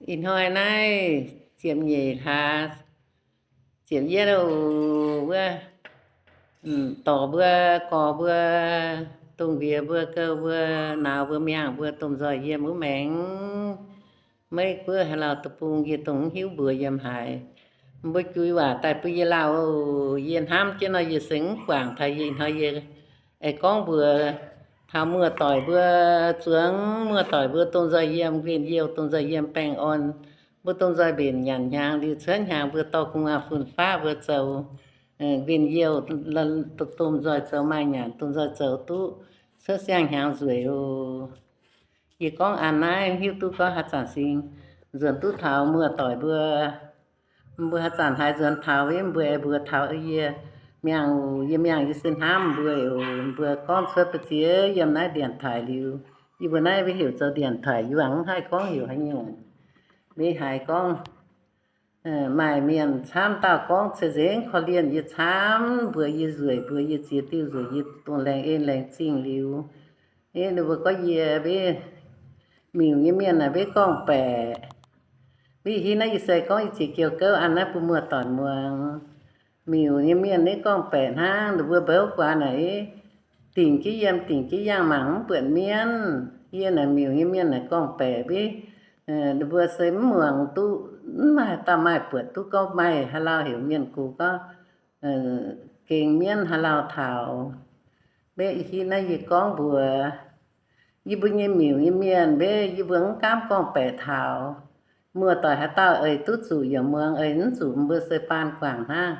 Ih hnoi naaiv ziepc nyeic hlaax, ziepc yietv wuov, dorc mbuo, gorx mbuo, dongh ndiev mbuo, gouv mbuo, nauz mbuo, miangh mbuo, domh nzoih yiem wuov maengx, maiv guoqv haaix lauh deic-bung yie dongh mv hiuv mbuox yiem haaix. Mbuo juix waac daaih bun yie lauh. Yie hnamv jienv nor yie se mv guangc taux yie ih hnoi yie aengx gorngv mbuox taux muoz-doic mbuo, zuangx muoz-doic mbuo domh nzoih yiem win-youh, domh nzoih yiem baengh orn, mbuo domh nzoih mbenc nyanc hnyangx liuz cuotv hnyangx mbuo dorh gu'nguaaz fun-faqv mbuo zoux win-youh, domh nzoih zoux maaih nyanc, domh nzoih zoux duqv cuotv siang-hnyangx nzueic oc. Yie gorngv an naaiv hiuv duqv gorngv haaix zanc singx nzuonx duqv taux muoz-doic mbuo. Mbuo haaix zanc haiz nzuonx taux, mbuo aengx mbuox taux yie. Miangh, yie miangh yie se hnamv mbuo oc. Mbuo gorngv cuotv ba'ziex yiem naaiv điện thoại liuz, yie mbuo naaiv maiv heuc zoux điện thoại, yie mv haih gorngv heuc haaix nyungc. Maiv haiz gorngv maaih mienh camv dauh gorngv ceix nzengc korv-lienh yie camv, mbuox yie nzueic, mbuox yie ziex diuh nzueic, yie dongh laengz en laengz zingh liuz, ninh mbuo gorngv yie maiv, miuc nyei mienh naaic maiv gorngv-baeqc. Mv hiuv naaiv yie se gorngv yie ziex joux gouv an naaiv bun muoz-doic muangx. Miuc nyei mienh naaiv gorngv-baeqc hnangv, ninh mbuo mbouv guaax naaic, dingc jienv yiem dingc jienv yangh mangc mv buatc mienv. Yie naaic miuc nyei mienh naaic gorngv-baeqc maiv, ninh mbuo se mv muangx duqv, mv maaih dauh maaih buatc duqv gorngv maaih haaix lauh heuc mienh gox gorngv gengx mienv haaix lauh taux. Maiv hiuv naaiv yie gorngv mbuox yie mbuo nyei miuc nyei mienh maiv, yie mbuo mv gaamv gorngv-baeqc taux. Muoz-doic haaix dauh eix duqv zuqc yaac muangx, eix mv zuqc mbuo se baan guangc hnangv.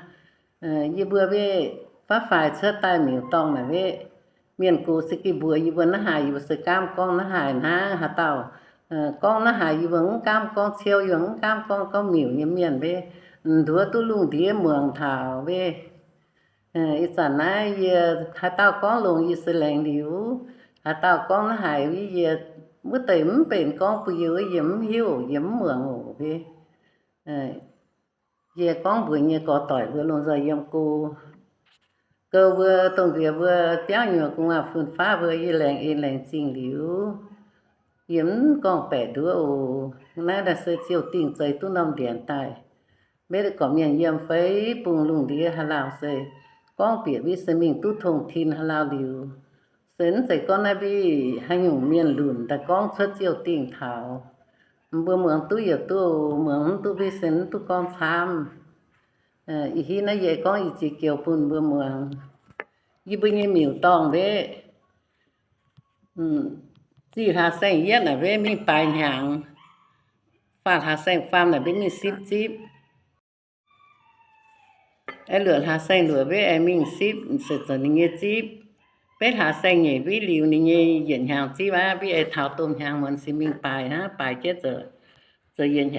Yie mbuo maiv, faaux faix cuotv daaih miuc-dorngh naaic maiv, mienh gox se gengh mbuox yie mbuo naaiv haaix, yie mbuo se gaamv gorngv naaiv haaix hnangv. Haaix dauh gorngv naaiv haaix yie mbuo mv gaamv gorngv, ciouv yie mbuo mv gaamv gorngv, gorngv miuc nyei mienh maiv, m'nduov duqv lungh ndiev muangx taux maiv. Ih zanc naaiv yie haaix dauh gorngv longx yie se laengz liuz, haaix dauh gorngv naaiv haaix yie, wuov deix mv benx gorngv bun yie, yie mv hiuv, yie mv muangx oc. Yie gorngv mbuox nyei gorx-doic mbuo lungh nzoih yiem go, gouv mbuo, dongh ndiev mbuo, biauv nyuoqc, gu'nguaaz fun-faqv mbuo, yie laengz en laengz zingh liuz, yie mv gorngv-baeqc nduov oc. Naaiv se ziouc dingh zeix duqv norm ndienx daaih. Maiv gorqv-mienh yiem feix bung lungh ndiev haaix lauh se gorngv bieqc mbiv se mingh duqv tong tin haaix lauh liuz, se mv zeiz gorngv naaiv mbiv haaix nyungc mienh lunc daaih gorngv cuotv ziouc dingh taux. Mbuo muangx duqv yaac duqv, muangx mv duqv mbiv se mv duqv gorngv camv. Ih hiuv naaiv yie gorngv i ziex joux bun mbuo muangx. Yie mbuo nyei miuc-dorngh maiv, zih hlaax saeng-yietv naaic maiv mingh baaix hnyangx, faah hlaax saeng-faam naaic maiv mingh sipv zipv. Aengx luoqc hlaax saeng-luoqc maiv aengx mingh sipv, se zoux ninh nyei zipv. Betv hlaax saeng-nyeic mbiv liuz ninh nyei yietc hnyangx zipv aqv, mbiv aengx taux domh hnyangx muonz se mingh baaix hnangv, baaix jienv zoux, zoux yietc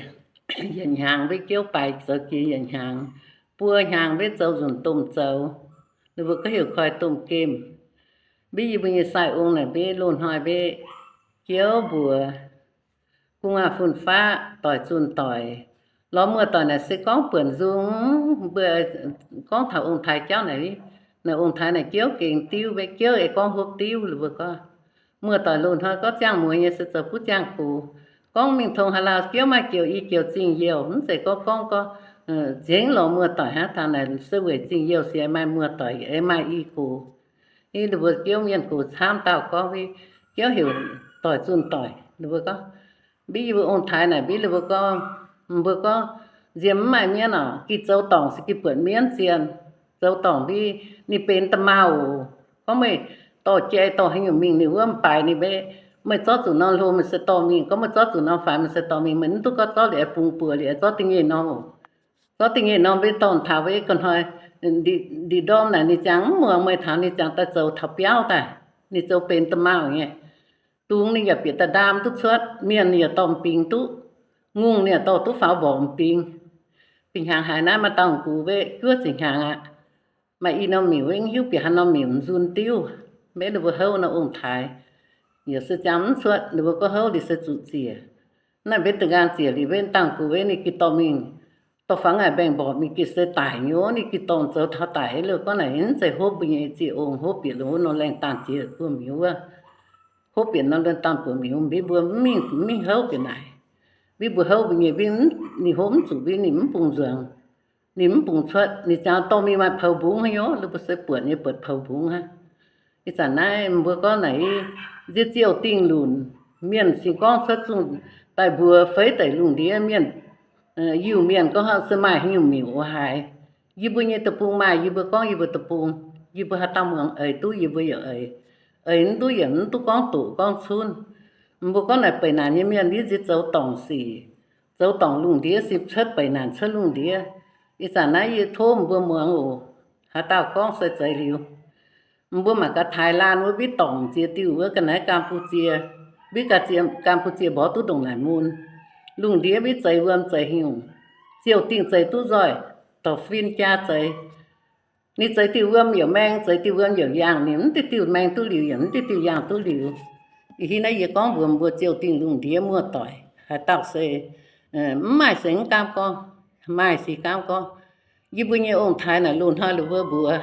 hnyangx mbiv jiouv baaix zoux jiex yietc hnyangx. Buo hnyangx mbiv zoux nzunc domh zoux, ninh mbuo gorngv heuc koi domh gemh. Mbiv yie mbuo nyei sai ong naaic mbiv loz-hnoi mbiv jiouv mbuox gu'nguaaz fun-faqv, doic zunh doic. Lorz muoz-doic naaic se gorngv buonc nzung, mbuo gorngv taux ong-taaix jauv naaic, naaic ong-taaix naaic jiouv gengx diuv, mbiv jiouv aengx gorngv hopv diuv, ninh mbuo gorngv. Muoz-doic loz-hnoi gorngv ziangh muoz nyei se zoux buv ziangh gox. Gorngv mingh tong haaix lauh jiouv maaih joux i joux zingh youh, mv zeiz gorngv gorngv gorngv nzengc lorz muoz-doic hnangv. Taux naaic se weic zingh youh se maaih muoz-doic, maaih i gox. Ninh mbuo jiouv mienh gox camv dauh gorngv, mbiv jiouv heuc doic zunh doic, ninh mbuo gorngv. Mbiv yie mbuo ong-taaix naaic mbiv ninh mbuo gorngv, mbuo gorngv, nziex mv maaih mienv oc, gih zoux dorngc se gih buatc mienv zien. Zoux dorngc mbiv ninh benx da'maauh oc. Gorngv meih dorh jai dorh haaix nyungc mingh ninh wuov m'baaix ninh mbiv, meih zorqv zuqc norm hlo meih se dorh mingh, gorngv meih zorqv zuqc norm faix meih se dorh mingh, meih mv duqv gorngv zorqv liuz zorqv da'nyeic norm oc. Zorqv da'nyeic norm mbiv dorh taux mbiv ga'hnoi ndin-ndorm naaic ninh ziangh mv muangx meih taux, ninh ziangh daaih zoux taux biauv daaih, ninh zoux benx da'maauh nyei. Dungz ninh yaac bieqc daaih ndaam duqv cuotv, mienh ninh yaac dorh m'bingx duqv, ngongh ninh yaac dorh duqv faaux mborqc m'bingx. Fih hnyangx haiz naaiv maaih dauh gux mbiv juov ziepc hnyangx aqv. Maaih i norm miuc mv hiuv bieqc haaix norm miuc nzun diuv. Mbiv ninh mbuo houv norm ong-taaix yaac se ziangh mv cuotv, ninh mbuo gorngv houv liuz se zuqc ziec. Naaiv mbiv da'nqaang ziec liuz mbiv dauh gux mbiv ninh gih dorh mingh, dorh faaux ngaih mbaengx mborqc mingh gih se daic nyei, ninh gih dorh zoux taux daic. Liuz gorngv naaic mv zeiz hopv mbuo nyei ziex ong, hopv bieqc longc wuov norm laengh daanh jiex buoz-miuc wuov. Hopv bieqc norm laengh daanh buoz-miuc mbiv mbuo mv mingh, mv mingh houv bieqc naaic. Mbiv mbuo houv mbuo nyei mbiv, ninh hopv mv zuqc mbiv, ninh mv bungx nzuangx, ninh mv bungx cuotv, ninh ziangx dorh mingh maaih poux mbungv hnangv nor, ninh mbuo se buatc nyei buatc poux mbungv hnangv. Ih zanc naaiv mbuo gorngv naaic, nziex ziouh dingh lunc, mienh cingx gorngv cuotv zungh daaih mbuox feix deic lungh ndiev mienh, Iu-Mienh gorngv se maaih haaix nyungc miuc oc haaix. Yie mbuo nyei deic-bung maaih yie mbuo gorngv yie mbuo deic-bung, yie mbuo haaix dauh muangx eix duqv yie mbuo yaac eix, eix mv duqv yaac mv duqv gorngv doqc gorngv cunv. Mbuo gorngv naaic beic naanc nyei mienh mbiv nziex zoux dorngc sic, zoux dorngc lungh ndiev, sipv cuotv beic naanc cuotv lungh ndiev. Ih zanc naaiv yie tov mbuo muangx oc. Haaix dauh gorngv se zeiz liuz, mbuo mangc gaax Thái Lan wuov mbiv dorngc ziex diuh wuov ga'naaiv Campuchia, mbiv Campuchia mborqv duqv ndongc naaic mun. Lungh ndiev mbiv zeix wuom zeix nyungc, ziouh dingh zeix duqv nzoih, dorh fin jaa zeix. Ninh zeix diuh wuom yaac maeng, zeix diuh wuom yaac yaangh, ninh mv diuh diuh maeng duqv liuz, yaac mv diuh diuh yaangh duqv liuz. Ih hiuv naaiv yie gorngv mbuox mbuo ziouh dingh lungh ndiev muoz-doic, haaix dauh se mv maaih se mv gaamv gorngv, maaih se gaamv gorngv. Yie mbuo nyei ong-taaix naaic loz-hnoi ninh mbuo mbuox,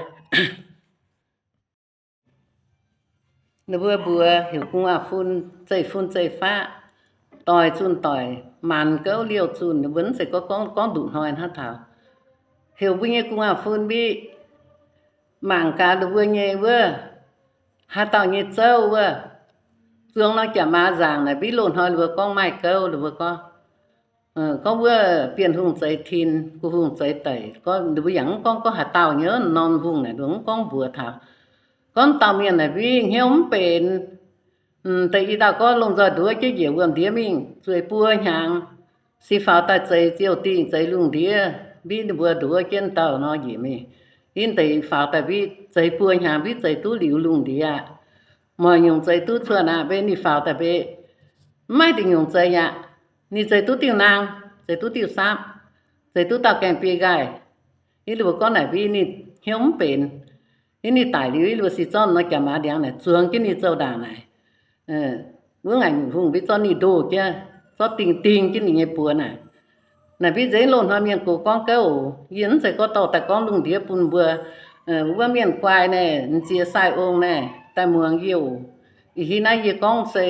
ninh mbuo mbuox heuc gu'nguaaz-fun, zeiv-fun zeiv-faqv, doic zunh doic, maanc gouv liouh zunh, ninh mbuo mv zeiz gorngv, gorngv nduqc hnoi hnangv taux. Heuc mbuo nyei gu'nguaaz-fun mbiv mangc gaax ninh mbuo nyei wuov, haaix dauh nyei zouv wuov, zuangx norm jaax maaz nzaangc naaic mbiv loz-hnoi ninh mbuo gorngv maaih gouv, ninh mbuo gorngv, gorngv wuov Bienh Hungh zeix tin, Gu Hungh zeix deic, ninh mbuo yaac mv gorngv, gorngv haaix dauh nyei norm hungh naaic, ninh mbuo mv gorngv mbuox taux. Gorngv dauh mienh naaic mbiv hnyouv mv benx, deix i dauh gorngv lomh nzoih nduov jienv njiec wuom-ndiev mingh zueiz buo hnyangx, se faaux daaih zeix ziouh dingh zeix lungh ndiev, mbiv ninh mbuo nduov jienv dauh nor njiec mingh. Mbiv deix faaux daaih mbiv zeix buo hnyangx mbiv zeix duqv liuz lungh ndiev aqv. Moic nyungc zeix duqv cuotv aqv, mbiv ninh faaux daaih mbiv mv maaih deix nyungc zeix aqv. Ninh zeix duqv diuh naang, zeix duqv diuh saapv, zeix duqv dauh gaengh biei nqaih. Yie mbuo gorngv naaic mbiv ninh hnyouv mv benx. Yie ninh daic liuz, yie mbuo se zorqv norm jaax maaz ndiangx naaic zuangx jienv ninh zouv ndaangc naaic, wuov ngaanc nyungc hungh mbiv zorqv ninh ndoh jienv, zorqv dingh dingh jienv ninh nyei buoz naaic. Naaic mbiv nzengc loz-hnoi mienh gox gorngv gouv oc. Yie mv zeiz gorngv dorh daaih gorngv lungh ndiev bun mbuo wuov mienh guai naaic, m'ziex sai ong naaic daaih muangx yie oc. Ih hiuv naaiv yie gorngv se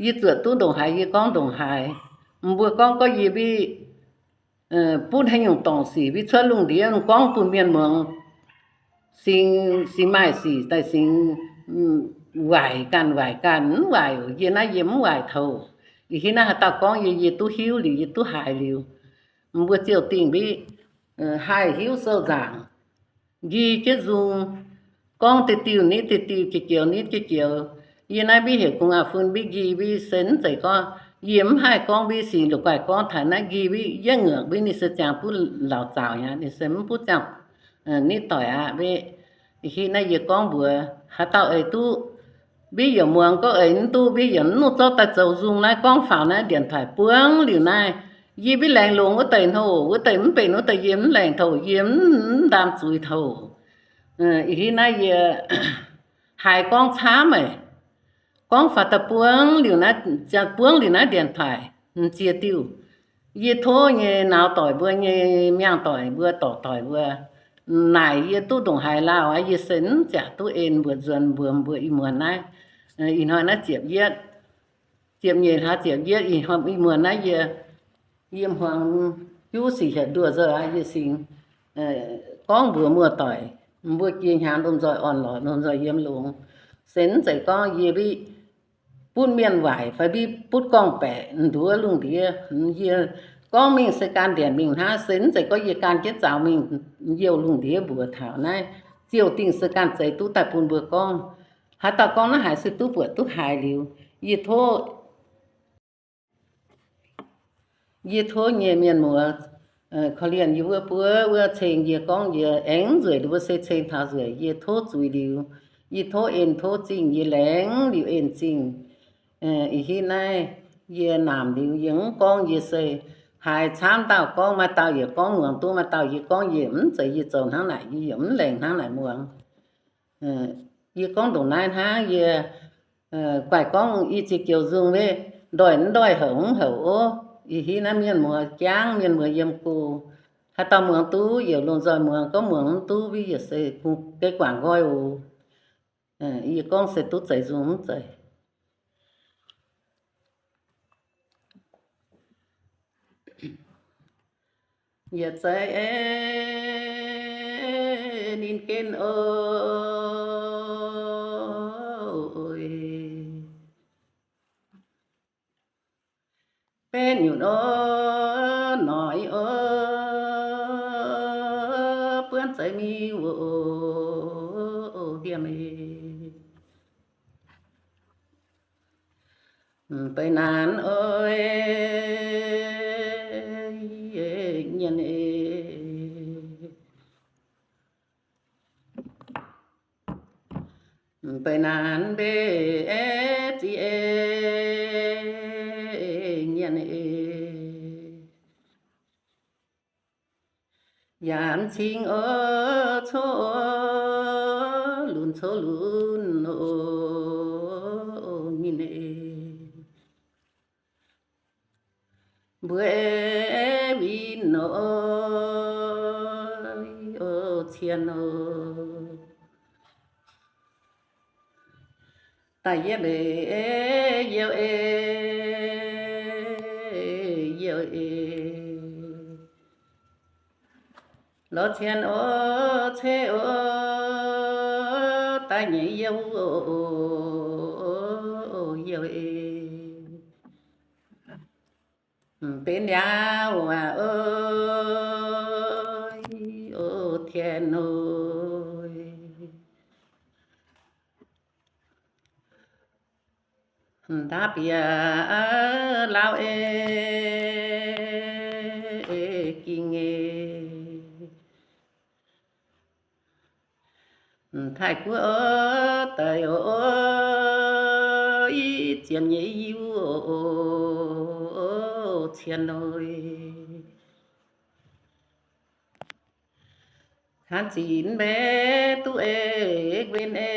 yie zuotc duqv ndongc haaix yie gorngv ndongc haaix. Mbuo gorngv gorngv yie mbiv butv haaix nyungc dorngc sic mbiv cuotv lungh ndiev gorngv bun mienh muangx, singx, singx maaih sic daaih singx waaic ganh waaic ganh mv waaic oc. Yie naaiv yie mv waaic touc. Ih hiuv naaiv haaix dauh gorngv yie, yie duqv hiuv liuz, yie duqv haiz liuz. Mbuo ziouc dingh mbiv haih hiuv sou nzaangc, nqi jienv nzung, gorngv deix diuh nitv deix diuh, jiex joux nitv jiex joux. Yie naaiv mbiv heuc gu'nguaaz-fun mbiv nqi mbiv se mv zeiz gorngv yie mv haih gorngv mbiv sic la'guaih gorngv taux naaiv nqi mbiv yietv ngorc mbiv ninh se ziangx butv lauz zaux aqv, ninh se mv butv ziangx nitv doic aqv. Mbiv ih hiuv naaiv yie gorngv mbuox haaix dauh eix duqv mbiv yaac muangx, gorngv eix mv duqv mbiv yaac mv nuqv zorqv daaih zoux nzung naaiv gorngv faaux naaiv ndienc taaix buangv liuz naaiv. Yie mbiv laengz longx wuov deix hnoh, wuov deix mv benx wuov deix yie mv laengz touc, yie mv ndaam zuiz touc. Ih hiuv naaiv yie haiz gorngv camv meih, gorngv faaux daaih buangv liuz naaiv, ziangx buangv liuz naaiv ndienc taaix, m'ziex diuh. Yie tov nyei nauz doic mbuo nyei miangh doic mbuo dorc doic mbuo naaic yie duqv ndongc haaix lauh aqv, yie se mv ziac duqv en mbuox nzuonx mbuox mbuo ih muonz naaiv. Ih hnoi naaiv ziepc yietv, ziepc nyeic hlaax ziepc yietv, ih muonz naaiv yie, yie hmuangx juv sic hietc nduoh nzou aqv, yie singx gorngv mbuox muoz-doic, mbuo jiex hnyangx lomh nzoih orn-lorqc, lomh nzoih yiem longx. Se mv zeiz gorngv yie mbiv butv mienh waaic fai mbiv butv gorngv-baeqc nduov lungh ndiev. Yie gorngv mingh se gan ndienc mingh hnangv, se mv zeiz gorngv yie gan jienv zaux mingh youh lungh ndiev mbuox taux naaiv ziouh dingh se ganh zeix duqv daaih bun mbuo gorngv. Haaix dauh gorngv naaiv haiz se duqv buatc duqv haiz liuz, yie tov, yie tov nyei mienh muoz korv-lienh yie wuov buov wuov ceng yie gorngv yie aengx nzueic mbuo se ceng taux nzueic, yie tov zuiz liuz, yie tov en tov zingh, yie laengz liuz en zingh. Ih hiuv naaiv yie naamc liuz yie mv gorngv yie se haiz camv dauh gorngv, maaih dauh yaac gorngv muangx duqv, maaih dauh yie gorngv yie mv zeiz yie zoux hnangv naaic, yie yaac mv laengz hnangv naaic muangx. Yie gorngv ndongc naaiv hnangv, yie guaih gorngv i ziex joux nzung mv ndoih mv ndoih houc mv houc ov. Ih hiuv naaiv mienh muoz jangv, mienh muoz yiem go. Haaix dauh muangx duqv yaac lomh nzoih muangx, gorngv muangx mv duqv mbiv yaac se gaeqv guangc nqoi oc. Yie gorngv se duqv zeiz nzung mv zeiz. yietc zeiz ninh gen oc. Benx nyutc oc, noic oc, buonv zeiz miuc oc, liemh eix. Deix naanc oc, nyienh eix. Deix naanc mbeih ziqc eix, nyienh eix. Yaac cing oc, coqv oc, lunx coqv lunx oc, nyienh eix. Mbuo eix win oc, cien oc. Daaih yie mbeih youh eix, youh eix. Lorz cien oc, ceix oc, daaih nyei youh oc, youh eix. Benx liaauc waac oc, o tien oc. Ndaav bieqc lauh eix, ging eix. Taiv guoqv oc, daic oc, i ziemx nyei yiuh oc, cien oc. Hnangv zinx mbaeqc duqv eix, wen eix,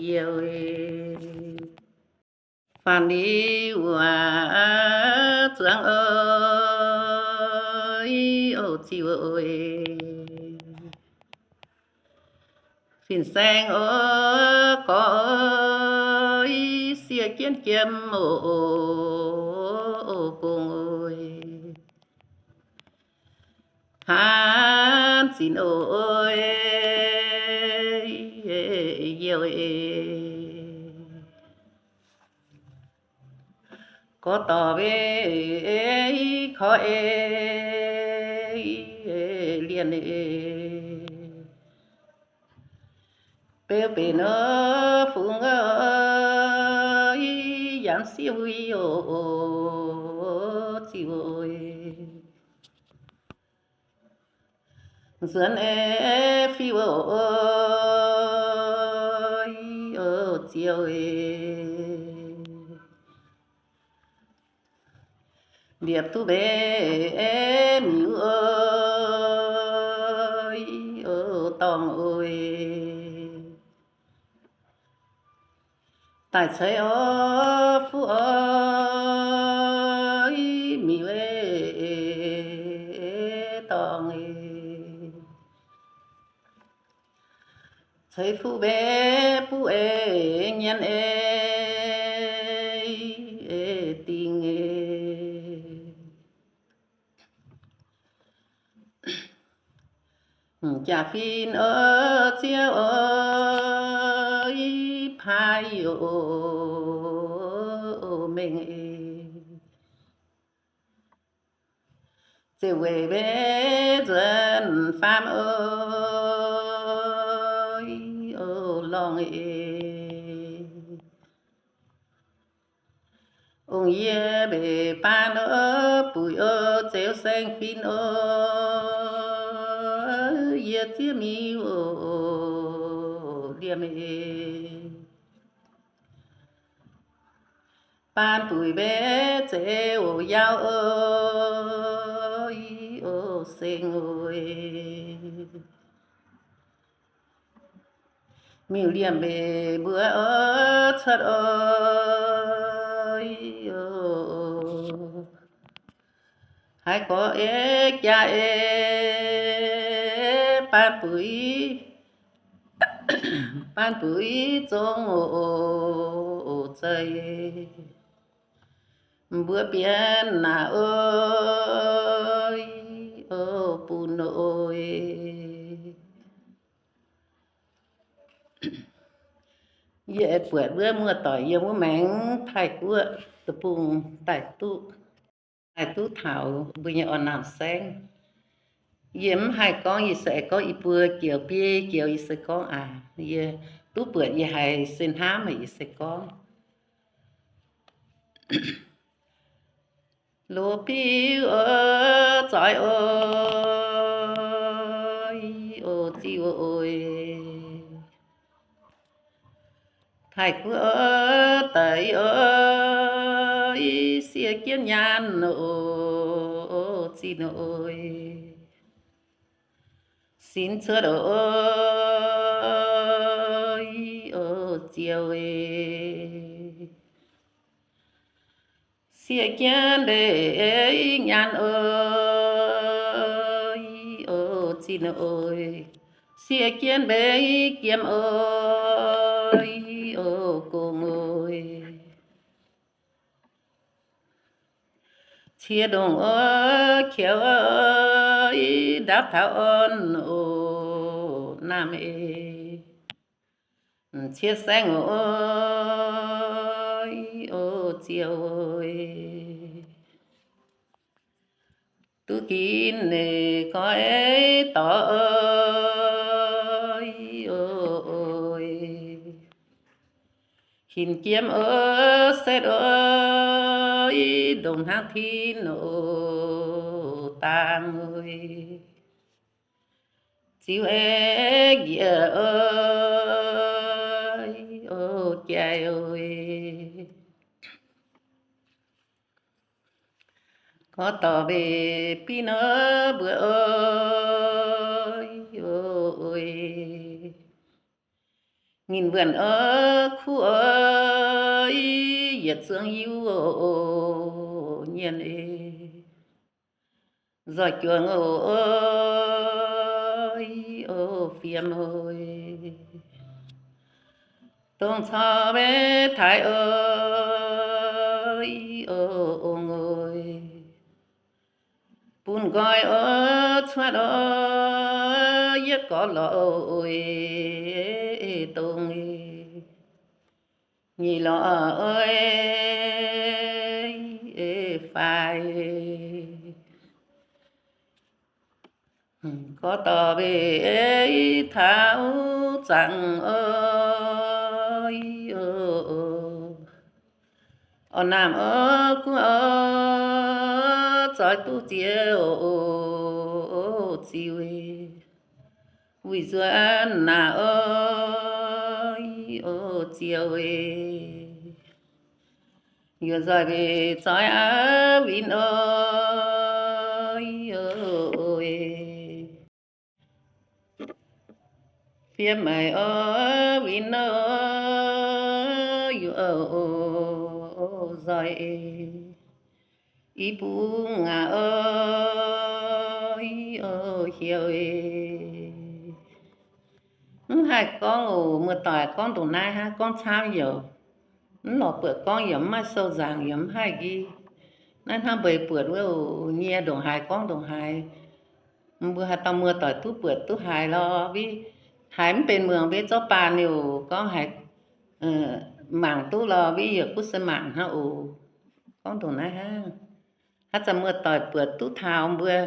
youh eix. Faanh liuz waac zuangx oc, o ziouc eix. Fin-saeng oc, gorx oc, sieqv jienv jiem oc, gong oc. Hnangv zinx oc, youh eix. Gorx dorh mbeih korv eix, lienh eix. Beu benx oc, fungx oc, yaac sieqv wuic oc, ziouc eix. Nzuonx eix fiuv oc, o ziouc eix. Mbiepc duqv mbeih miuc oc, o dorngh oc. Daaih ceix oc, fuqv oc, miuc eix, dorngh eix. Ceix fuqv mbeih buv eix, nyienh eix, dingh eix. Jaax fin oc, ziouv oc, i paaiv oc, mengh eix. Ziouc weic mbeih nzuonx faam oc, o lorngh eix. Ong yie mbeih baan oc, buic oc, zeux saeng-fin oc, yie zieqv miuc oc, liemh eix. Baan buic mbeih zeix oc, yaac oc, i oc, seng oc. Miuc liemh mbeih mbuo oc, cuotv oc, i oc. Haiz gorx eix jaa eix, baan buic, baan buic zong oc, zeiz. Mbuo bienx naaic oix, o, bun oix. Yie aengx buatc wuov muoz-doic yiem wuov maengx Taiv-Guoqv deic-bung daaih duqv, daaih duqv taux mbuo nyei orn-laangh saengv. Yie mv haih gorngv, yie se aengx gorngv i buo joux biei joux yie se gorngv aac. Yie duqv buatc yie haiz se hnamv meih yie se gorngv. Loz-biuv oix, zoix oix, o, ziuh oix. Taiv-Guoqv oix, daic oix, siev jienv nyaanh oix, zinh oix. Sinx cuotv oix, o, ziouh oix. Siev jienv mbeix nyaanh oix, o, zinh oix. Siev jienv mbeix jiem oix, o, gong oix. Cie ndongc oix, qiex oix, ndapv taux orn oix, naamh eix. Cie saengv oix, o, ziouh oix. Duqv ginv ninh goiv dorh oix, o, oix. Hinc jiem oix, setv oix, ndongc hnangv tin oix, dang oix. Ziux eix njiec oix, o, jai oix. Gorngv dorh mbeih biv nor mbuo oix, o, oix. Nginh mbuonx oix, kuv oix, yietc zungv yiuv oix, nyienh eix. Nzoih juangc oix, o, fiem oix. Dongh corc maiv taaix oix, o, ong oix. Bun nqoi oix, cuotv oix, yietv gorx lorz oix, dongh nyic lorz oix, faix. Gorngv dorh mbeih taux zaangc oix, o, orn-laangh oix, guv oix, zoix duqv ziex o, ziux. Wuic nzuonx naaic oix, o, ziouh. Yuoqc nzoih mbeih zoix aav win oix, o, fiem maaic oix win oix, yuoqc, o, nzoih. I bung ngaanc oix, o, hiouv. Mv haih gorngv oc, muoz-doic, gorngv ndongc naaiv hnangv, gorngv camv yaac mv lorz buatc, gorngv yaac mv maaih sou nzaangc, yaac mv haih nqi. Naaiv hnangv mbeix buatc wuov oc, nyie ndongc haaix gorngv ndongc haaix. Mbuo haaix dauh muoz-doic duqv buatc duqv haiz lorz, mbiv haiz mv benx muangx mbiv zorqv baan liuz gorngv haiz mangc duqv lorz, mbiv yaac kuv se mangc hnangv oc. Gorngv ndongc naaiv hnangv. Haaix zanc muoz-doic buatc duqv taux mbuo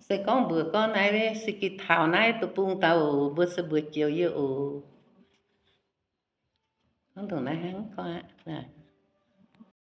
se gorngv mbuox gorngv naaiv se gih taux naaiv deic-bung daaih oc, mbuo se mbuox joux yie oc. Gorngv ndongc naaiv hnangv gorngv aqv.